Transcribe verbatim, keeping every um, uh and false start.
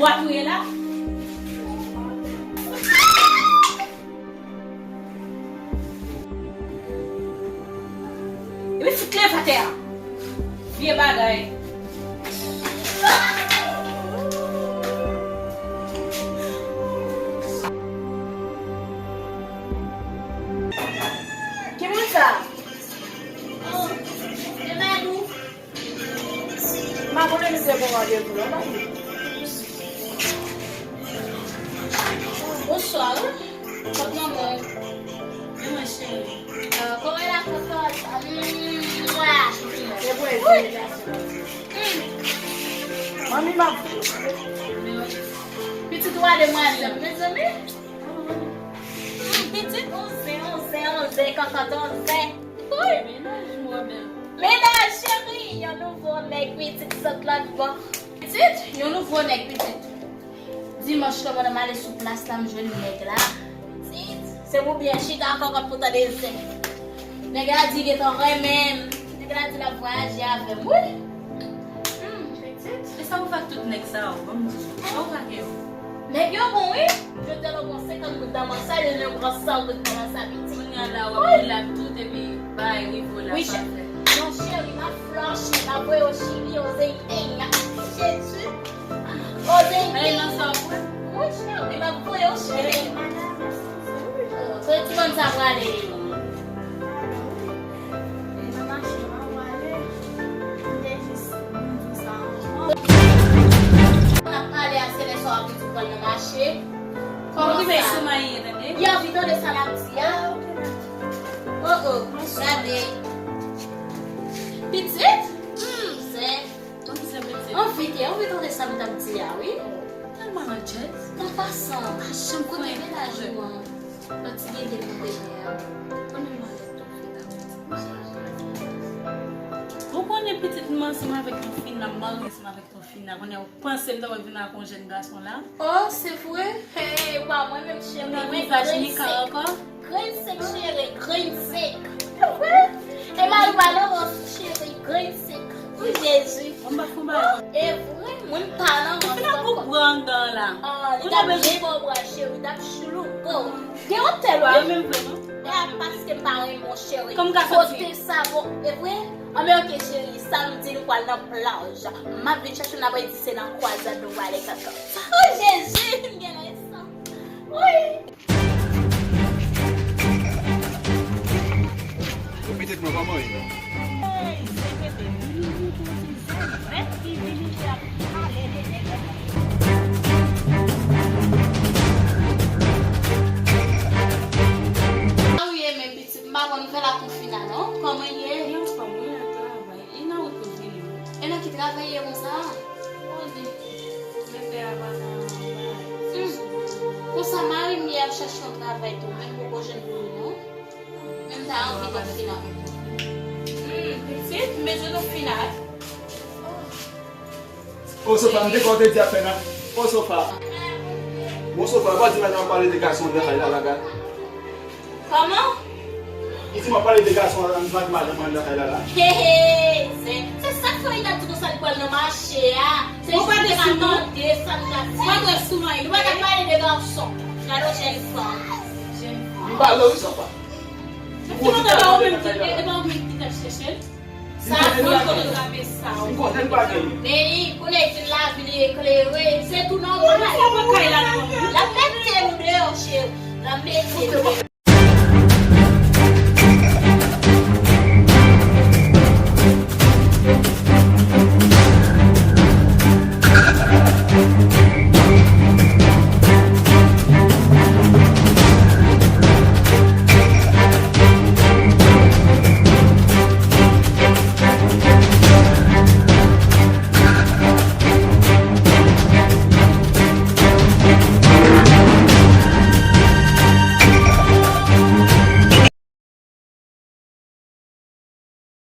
Bwa tou ye la. Epi fout leve atè a. Vye bagay. Ki moun sa? Oh, se Madou. M pa konnen misye pran randevou non, pa vre. Bonswa, wi. Kòk manman. Wi, mwen cheri. Ah, kòman la kòkòt? Mwa. Se vre, se vre. Manmi, m ap. Pitit wa demwazèl, mezanmi. Pitit, on zen, on zen, on zen, kòkòt, on zen. Wi. Mennaj mwen menm. Mennaj cheri, yon nouvo nèg pitit sot lòt bò. Pitit, yon nouvo nèg pitit. Dimanch lan pandan m ale sou plas la, m jwenn nèg la. Pitit, se pou byen chita kòkòt pou tande zen. Nèg la di gentan renmen m. Nèg la di l ap vwayaje avè m, wi. Hmm, pitit. E sa ou fè ak tout nèg sa yo? Ban m di w. Sa ou fè ak yo? Nèg yo bon, wi. Jodi a, lè w pran senkant goud nan men sa, jodi a, w pran san goud nan men sa, pitit. Kounye a la, w ap wi. Pile ak tout, epi bay rivo la. Wi, pa chè-, fè. Non, cheri, m ap flanchi, m ap voye w Chili, o Zeytenya. Jezi. O Zeytenya. Bay nan sa w pran. Wi, cheri, m ap voye w Chili. Kote ti bann sa prale? N ap pale a, se lè sa w ap di w pral nan mache. Kòman sa? Yo, vin tande sa l ap di a. Oh, oh, gade. Pitit? Hmm, zen. Anvite, anvi tande sa m t ap di a, wi. Tèlman nan djèz. An pasan, kote mennaj ou an? Lòt ti gede pou te gen a. Konnen mwen avèk Tofina. Ou konnen pitit mwen ansanm avèk Tofina, m marye ansanm avèk Tofina. Konnen ou panse m ta pral vin ak yon jèn gason la? Oh, se vre? Hey, wa mwen menm cheri, mwen vizaj Mika ankò? Grenn sek cheri, grenn sek. E vre? E mari pa nan rans cheri, grenn sek. Wi, Jezi. Mwen pa fon bagay. E vre, mwen pa nan rans ankò. Tofina pou pran dan la. Ah, li t ap byen fò bra cheri, t ap choulouko. Gen yon tèl wi. Menm vre non. E a paske m pa renmen w cheri. Kòm ka soti. Kote sa bon, e vre? Anben oke cheri, samdi nou pral nan plaj. M ap vin chèche w, n ap di se nan kwazad nou prale kankan. Oh Jezi, m gen resan. Wi. Pitit mwen, kòman w ye? Kòman w ye, men pitit? M pa konn fè la konfina non. Kòman w ye? Mwen anfòm wi, nan travay. E nan wout pou vini wi. E nan ki travay ye konsa? Konnen. Mwen fè a pa nan. Hmm. Konsa mari m ye ap chache yon travay tou, men m poko jwenn pou li non. Men m ta anvi Tofina. Hmm, pitit, m bezwen Tofina. O Sofa, m te kwè w te di ap fè nan. O Sofa. O Sofa, pa di madanm ap pale de gason nan kay la, la, la. Kòman? Li di m ap pale de gason an, madanm nan kay la, la. He, he, zen. Se sa k fè li t ap di konsa li pral nan mache a. Se jis pou te ka tande sa m t ap di. Ou pa t ret sou mwen. Li pa t ap pale de gason. Gade yon jèn fanm. M pale wi, Sofa. Ou di ou menm ki, e pa ou menm ki t ap chèche l? Sa fò kote w trape sa. M konnen l pa gen. Men li, pou nèg di l lavi li eklere, se tou nòmal. L ap mete nou deyò, cheri. L ap mete nou deyò.